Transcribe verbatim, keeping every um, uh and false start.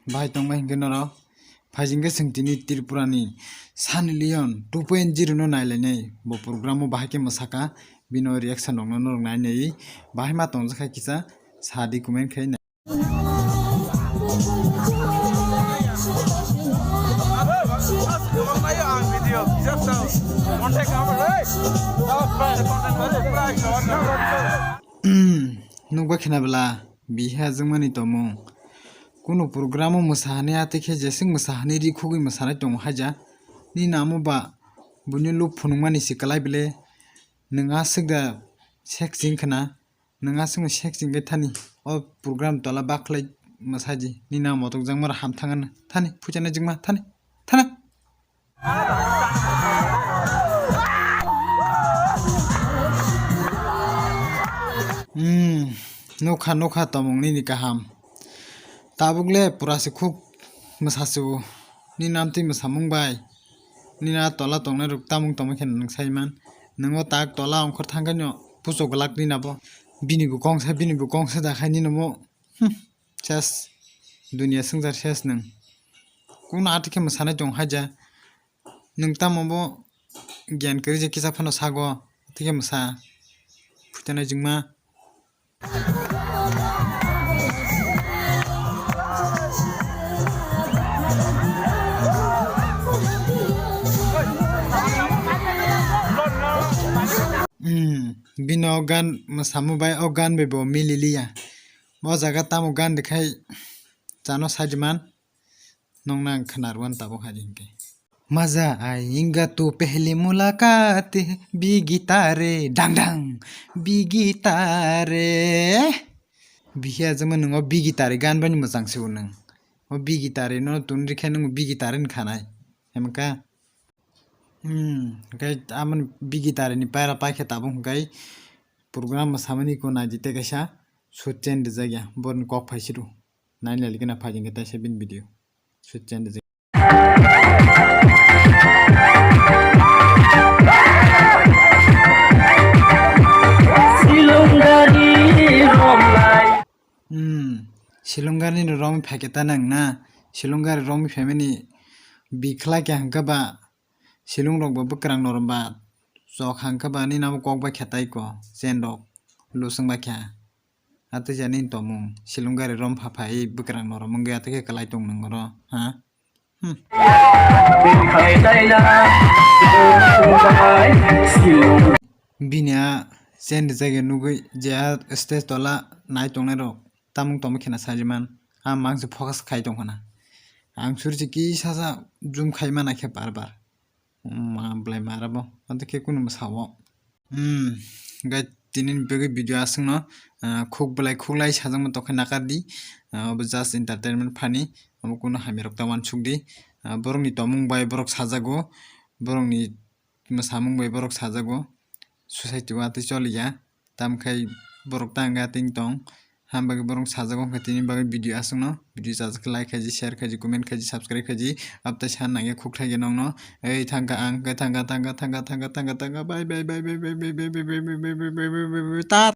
Bahai tongma hinkhe norok phaijingkhe chwng tini Tripura ni Sunny Leon two point zero no nailainai. Bo program o bahai khe mwsakha, bino reaction rok no norok nainai. Bahai ma tongjakha kisa sadi comment khai nai. Nukba khena bela bihi ajwngmani tomung. Kunu program o mwsa hani atwi khe jeswk mwsa hani ri khugwi mwsanai tongo haja. Nini amo ba buino luk phunukmani se kwlai bele. Nwng aswk da sek ching khna. Nwng aswkno sek chingkhe thani o program tola bakhlai mwsaidi. Nini ang motok jangmara ham thangano thani phuichana jingma thani thana. Hmm, nukha nukha tomung nini kaham. Tabuk le pura se khuk mwsa se o. Nini amtwi mwsamung bai. Nini a tola tongnai rok tamung tongma khe nwng sai man. Nwng o tak tola ongkhor thangkhe no puchok glak nini abo. Bini bo kongsa, bini bo kongsa da khai nini mo. Hmm, ses. Dunia swngchar ses nwng. Kuno atwi khe mwsanai tong haja. Nwng tamo bo gyan kwrwi je kisa phano sago. Atwi khe mwsa. Phuitanai jingma. Hmm, bini o gan mwsamo bai o gan bai bo mililiya. O jaga tamo gan de khai chano sajman. Nokna ang khwnarwan tabuk hai hinkhe. Maza aayega tu pehli mulaqat, bigitare, dang dang, bigitare. Bihi ajwkma nwng o bigitare gan bai ni mwchang se o nwng. O bigitare no tun rikhe nwng bigitare ni khanai. Hemka. Hmm, hwnkhe amoni bigitare ni paira paikhe tabuk hwnkhe program mwsamani ko naidi tei kaisa sut chen rijak ya. Borni kok phai siru. Nai lali gana phai jingkhe taisa bini video. Sut chen rijak. Hmm, Silongari ni romwi phaikhe ta nang na? Silongari romwi phaimani bikhlai khe hwnkhe ba Silong rok bo bwkrang norom ba chok hwnkhe ba nini abo kok bai khe tai ko chen rok lusung bai khe. Atwi ja nini tomung Silongari rom pha phai bwkrang norom wngwi atwi khe kwlai tong nang oro ha? Hmm. Bini a chen rijak ya nugwi je a stage tola nai tongnai rok tamung tongma khena sajiman a mangse focus khai tong khana ang suri se kisa sa zoom khai mana khe bar bar. Ma belai mara bo. Ante khe kunu mwsao. Hmm. Gai tini ni bagwi video aswkno, ah, khuk belai khuk lai sajakma tokhe nakar di. Ah, obo just entertainment phani. Obo kunu hamya rok ta wansuk di. Ah, borok ni tomung bai borok sajago. Borok ni mwsamung bai borok sajago. Society o atwi choliya. Tamkhai borok ta wngkha ting tong. Ham bagwi borok sajago wngkha tini bagwi video aswkno. Video chajak khe like khaiji, share khaiji, comment khaiji, subscribe khaiji. Abtai san nangya khuk thaigwi nongno. Ei thangkha ang, khe thangkha, thangkha, thangkha, thangkha, thangkha, thangkha, bye, bye, bye, bye, ta,